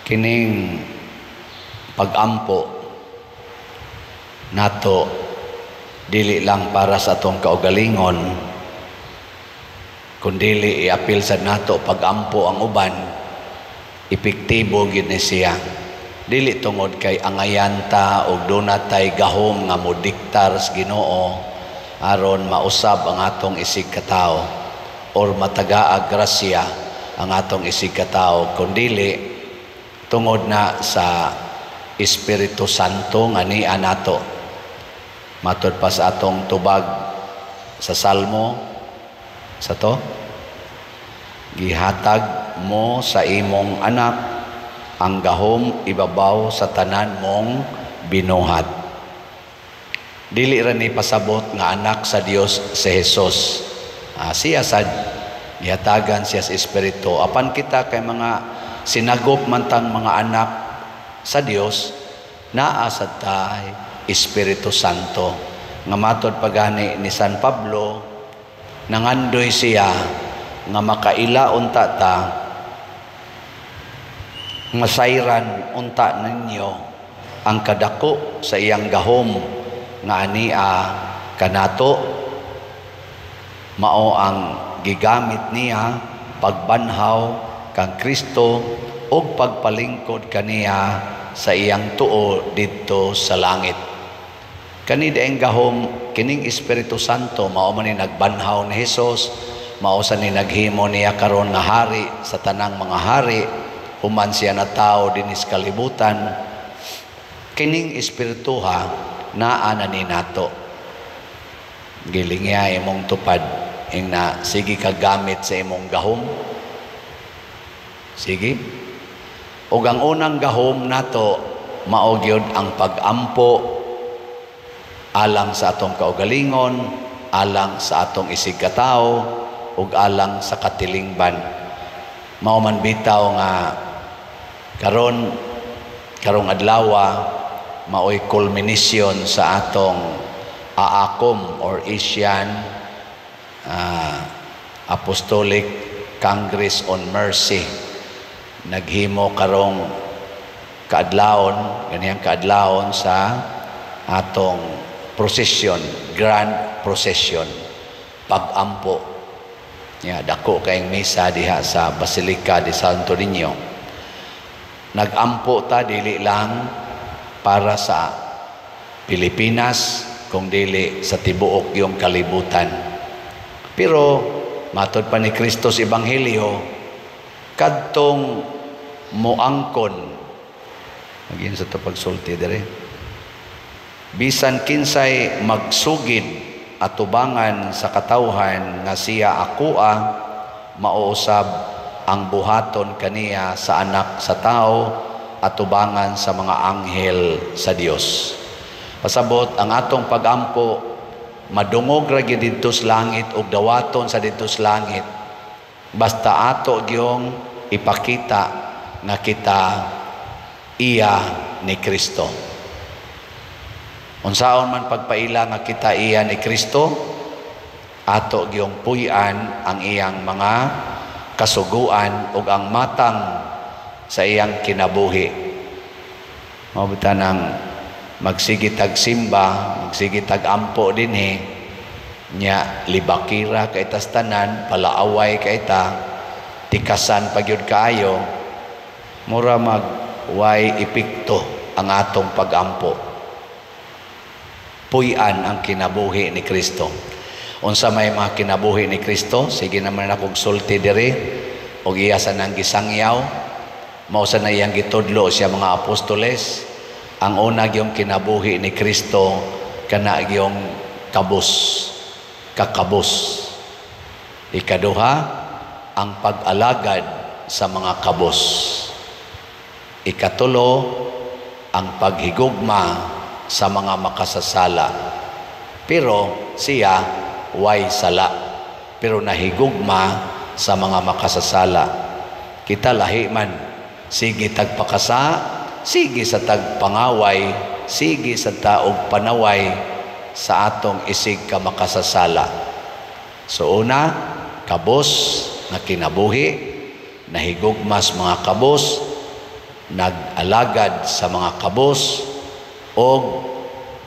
Kining pagampo nato, dili lang para sa atong kaugalingon, kundili iapil sa nato pagampo ang uban. Epektibo gyud ni siya, dili tungod kay angayan ta og duna tay gahom nga modiktar sa Ginoo aron mausab ang atong isig katawo or matagaag grasya ang atong isig katawo, kundili tungod na sa Espiritu Santo nga nia nato. Matod pa sa atong tubag sa Salmo sa to, gihatag mo sa imong anak ang gahom ibabaw sa tanan mong binuhat. Dili ra ni pasabot nga anak sa Dios si Jesus. Siya sad gihatagan siya sa Espiritu, apan kita kay mga sinagop man tang mga anak sa Dios, naa sad tay Espiritu Santo nga matod pagani ni San Pablo, nangandoy siya nga makaila unta ta, masayran unta ninyo ang kadako sa iyang gahom nga ania kanato, mao ang gigamit niya pagbanhaw kang Kristo ug pagpalingkod kaniya sa iyang tuo didto sa langit. Kani dieng gahom, kining Espiritu Santo, mao man ni nagbanhaw ni Hesus, mao sa ni naghimo niya karon nga hari sa tanang mga hari human siya natawo dinhi sa kalibutan. Kining espirituha naa na ni nato. Gilingya imong tupad ing na sige ka gamit sa imong gahom. Sige. Ug ang unang gahom nato mao gyud ang pag-ampo alang sa atong kaugalingon, alang sa atong isig katawo ug alang sa katilingban. Mao man bitaw nga karon, karong adlawa, maoy culmination sa atong AACOM or Asian Apostolic Congress on Mercy. Naghimo karong kaadlawon, ganiyang kaadlawon sa atong procession, grand procession, pagampo. Ya, dako kayong misa diha sa Basilica de Santo Niño. Nagampo ta dili lang para sa Pilipinas, kung dili sa tibuok yung kalibutan. Pero matod pa ni Kristo sa Ebanghelyo, kadtong moangkon, magin sa to pagsulti dire, bisan kinsay magsugid atubangan sa katawhan nga siya akoa, mauusab ang buhaton kaniya sa Anak sa Tao atubangan sa mga anghel sa Dios. Pasabot, ang atong pagampo madungog ra gyud didto sa langit ug dawaton sa didto sa langit, basta ato gyung ipakita nga kita iya ni Kristo. Unsaon man pagpaila nga kita iya ni Kristo? Ato gyung puy-an ang iyang mga kasuguan ug ang matang sa iyang kinabuhi. Mao bitaw nang magsige tag simba, magsige tag ampo dinhi nya, libakira kay tas tanan, palaaway kay ta, tikasan pa gyud kaayo, mura mag way epekto ang atong pagampo. Puy-an ang kinabuhi ni Kristo. Unsa may mga kinabuhi ni Kristo? Sige naman akong sulti diri og iya sa nang gisangyaw, mao sa na iyang gitudlo siya mga apostoles. Ang una gyung kinabuhi ni Kristo kana gyung kabus, kakabus. Ikaduha, ang pag-alagad sa mga kabus. Ikatulo, ang paghigugma sa mga makasasala. Pero siya way sala, pero nahigugma sa mga makasasala. Kita lahi man, sige tagpakasa, sige sa tagpangaway, sige sa taog panaway sa atong isig ka makasasala. So una, kabos na kinabuhi, nahigugmas mga kabos. nag-alagad sa mga kabos og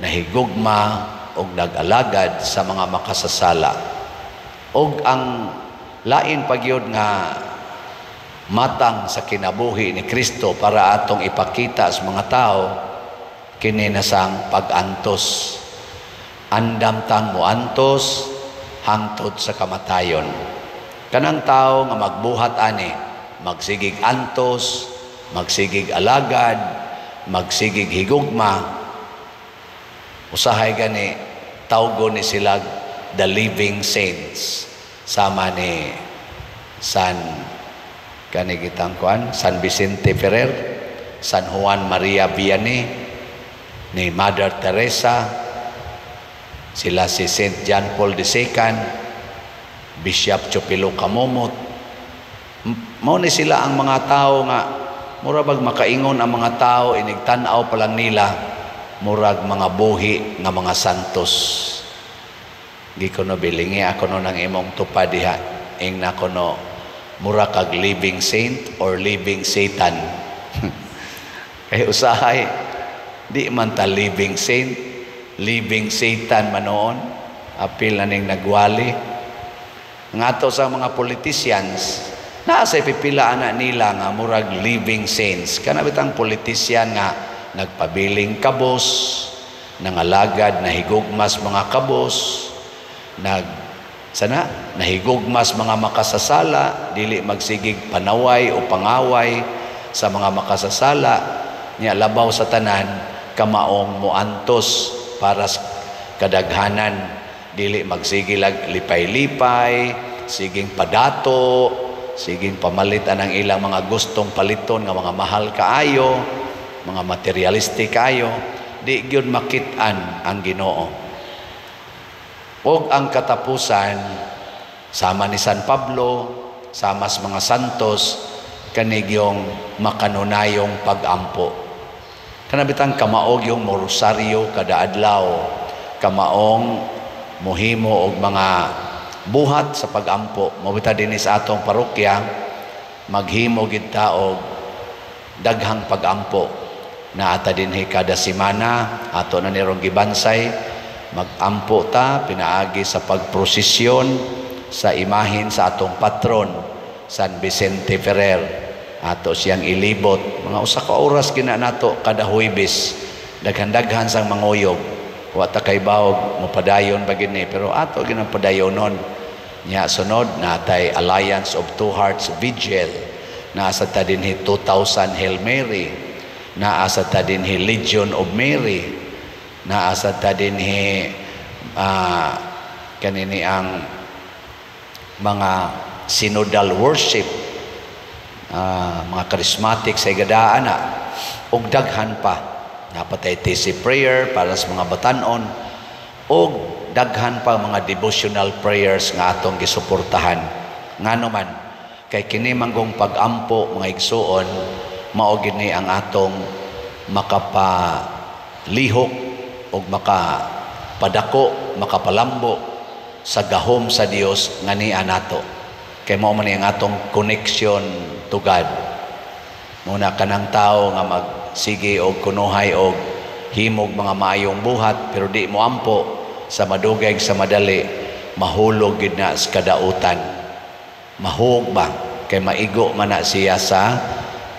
nahigugma og nag-alagad sa mga makasasala. Og ang lain pagyud nga matang sa kinabuhi ni Kristo para atong ipakita sa mga tao, kini na sang pag-antos. Andam tang moantos hangtod sa kamatayon. Kanang tao nga magbuhat ani, magsigig antos, magsigig alagad, magsigig higugma, usahay gani tawgon ni sila the living saints, sama ni San kani gitang kuan, San Vicente Ferrer, San Juan Maria Vianney, ni Mother Teresa, sila si Saint John Paul II, Bishop Chupilo Camomot. Mao ni sila ang mga tao nga mura bag makaingon ang mga tao, inig tan-aw pa lang nila, murag mga buhi nga mga santos. Gi kuno bilingi ako no ng imong tupad diha, ingna kuno mura kag living saint or living Satan. Kay usahay di man ta living saint, living Satan manoon, apil na ning nagwali. Ngato sa mga politicians, naa sa pipila ana nila nga murag living saints. Kana bitang politician nga nagpabiling kabos, nangalagad, nahigugmas mga kabos, nag sana nahigugmas mga makasasala, dili magsigig panaway o pangaway sa mga makasasala niya, labaw sa tanan kamaong moantos para sa kadaghanan, dili magsigilag lipay-lipay, siging padato, siging pamalit ang ilang mga gustong paliton nga mga mahal kaayo, mga materialistic kaayo, di gyud makit-an ang Ginoo. Og ang katapusan, sama ni San Pablo, sama sa mga santos, kanigyong makanunayong pag-ampo. Kanabitang kamaog yung morosaryo kada adlaw, kamaong muhimo og mga buhat sa pag-ampo. Mabita dinhi sa atong parokya, maghimo gid ta og daghang pag-ampo. Naata dinhi kada semana, ato na nirong gibansay, mag-ampo ta pinaagi sa pagprosesyon sa imahin sa atong patron San Vicente Ferrer. Ato siyang ilibot mga usa ka oras gina nato kada Huwebes. Daghan-daghan sang manguyog, wa ta kay baog mopadayon pa gid ni, pero ato ginang padayonon nya. Sunod natay Alliance of Two Hearts Vigil, naa sa ta dinhi 2000 Hail Mary, naa sa ta dinhi Legion of Mary, naa sa ta dinhi kanini ang mga synodal worship, mga charismatic sa igadaan na, ug daghan pa. Napatay TC prayer para sa mga batanon, ug daghan pa mga devotional prayers nga atong gisuportahan. Ngano man kay kini manggong pag-ampo, mga igsuon, mao gini ang atong makapalihok ug makapadako, makapalambo sa gahom sa Dios nga niya nato. Kay mao man ni ang atong connection to God. Muna kanang tao nga magsige og kunuhay og himog mga maayong buhat pero di mo ampo, sa madugay sa madali mahulog gid na sa kadautan. Mahug ba kay maigo man na siya sa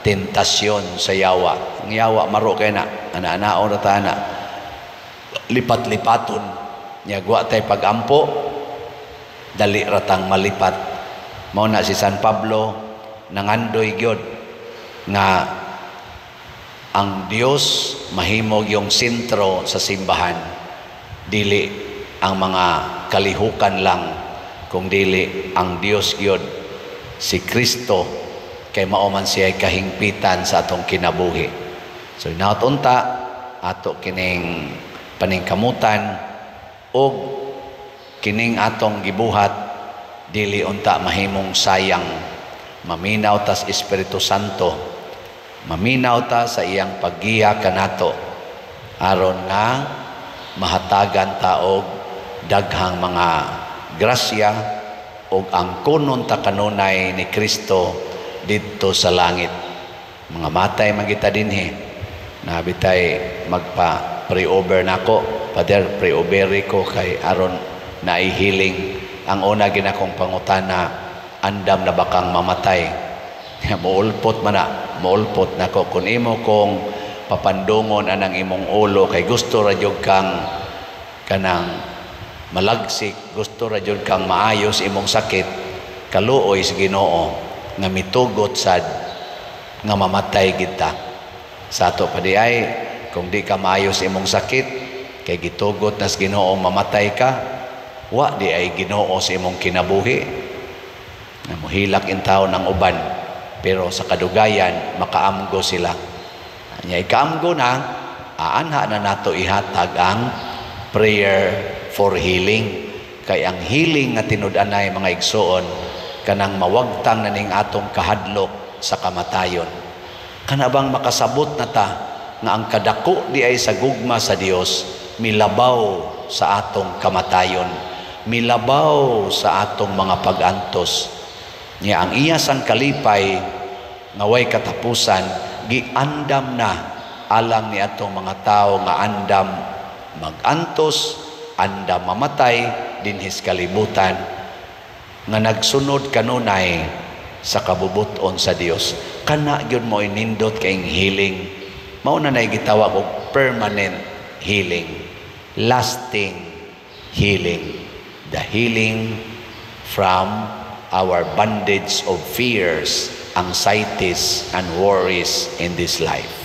tentasyon sa yawa. Ang yawa maro kay na ana-anaon ra ta na lipat-lipaton nya, gwa tay pag-ampo, dali ratang malipat. Mao na si San Pablo nangandoy gyud nga ang Dios mahimog yung sentro sa simbahan, dili ang mga kalihukan lang, kung dili ang Dios gyud, si Kristo, kay mao man siya kahingpitan sa atong kinabuhi. So inaot unta ato kining paningkamutan og kining atong gibuhat dili unta mahimong sayang. Maminaw tas Espiritu Santo, maminaw ta sa iyang paggiya kanato aron nga mahatagan ta og daghang mga grasya og ang kunon ta kanunay ni Kristo didto sa langit. Mga matay man kita dinhi. Naa bitay magpa pray over nako. "Father, pray over ko kay aron naay healing." Ang una ginakong pangutana, "Andam na ba kang mamatay?" Muulpot man na, muulpot nako kung imo kong papandungon anang imong ulo kay gusto ra jud kang kanang malagsik, gusto ra jud kang maayos imong sakit. Kaluoy sa Ginoo nga mitugot sad nga mamatay kita. Sa ato pa di ay, kung di ka maayos imong sakit kay gitugot na sa Ginoo mamatay ka, wa di ay Ginoo sa imong kinabuhi. Na mohilak intawon ang uban, pero sa kadugayan makaamgo sila. Nya ikaamgo na, aanha na nato ihatag ang prayer for healing, kay ang healing nga tinud-anay, mga igsoon, kanang mawagtang na ning atong kahadlok sa kamatayon. Kana bang makasabot na ta nga ang kadako di ay sa gugma sa Dios milabaw sa atong kamatayon, milabaw sa atong mga pag-antos. Nya ang iya sang kalipay nga way katapusan giandam na alang ni atong mga tao nga andam magantos, andam mamatay dinhi sa kalibutan nga nagsunod kanunay sa kabubuton sa Dios. Kana gyud mo nindot kayong healing. Mao na nay gitawag og permanent healing, lasting healing, the healing from our bondage of fears, anxieties, and worries in this life.